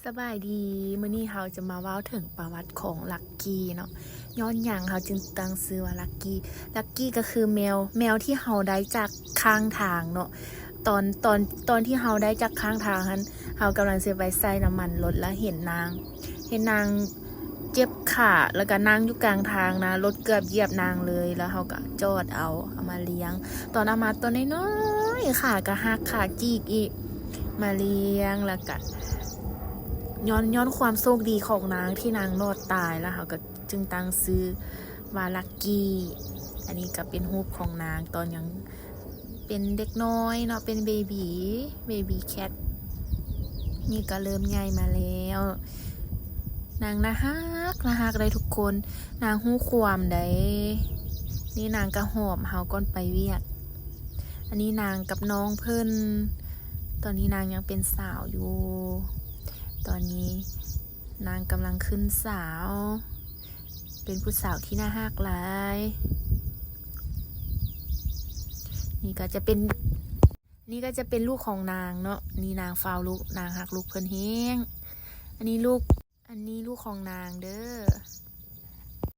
ສະບາຍດີ ມື້ນີ້ເຮົາຈະມາເວົ້າເຖິງປະຫວັດຂອງລັກກີ້ເນາະ. ຍ້ອນຫຍັງເຮົາຈຶ່ງຕັ້ງຊື່ວ່າລັກກີ້? ລັກກີ້ກໍຄືແມວ ແມວທີ່ເຮົາໄດ້ຈາກຂ້າງທາງເນາະ. ຕອນ ຕອນ ຕອນທີ່ເຮົາໄດ້ຈາກຂ້າງທາງຫັ້ນ ເຮົາກຳລັງຊິໄປໃສ່ນ້ຳມັນລົດ ແລ້ວເຫັນນາງ ເຫັນນາງເຈັບຂາ ແລ້ວກໍນັ່ງຢູ່ກາງທາງນະ ລົດເກືອບຢຽບນາງເລີຍ ແລ້ວເຮົາກໍຈອດເອົາ ເອົາມາລ້ຽງ. ຕອນເອົາມາຕົວນ້ອຍໆ ຂາກໍຫັກ ຂາຈີກອີກ ມາລ້ຽງ ແລ້ວກະຍ້ອນ ຍ້ອນຄວາມໂຊກດີຂອງນາງທີ່ນາງລອດຕາຍ ແລ້ວເຮົາກໍຈຶ່ງຕັ້ງຊື່ວ່າລັກກີ້. ອັນນີ້ກໍເປັນຮູບຂອງນາງຕອນຍັງເປັນເດັກນ້ອຍເນາະ ເປັນເບບີ ເບບີແຄັດ. ນີ້ກໍເລີ່ມໃຫຍ່ມາແລ້ວ. ນາງໜ້າຮັກ ໜ້າຮັກເດ້ທຸກຄົນ. ນາງຮູ້ຄວາມໃດ. ນີ້ນາງກໍຫອມເຮົາກ່ອນໄປວຽກ. ອັນນີ້ນາງກັບນ້ອງເພິ່ນ ຕອນນີ້ນາງຍັງເປັນສາວຢູ່. ຕອນນີ້ນາງກຳລັງຂຶ້ນສາວ ເປັນຜູ້ສາວທີ່ໜ້າຮັກຫຼາຍ. ນີ້ກໍຈະເປັນ ນີ້ກໍຈະເປັນລູກຂອງນາງເນາະ. ນີ້ນາງເຝົ້າລູກ ນາງຮັກລູກເພິ່ນແຮງ. ອັນນີ້ລູກ ອັນນີ້ລູກຂອງນາງເດີ້.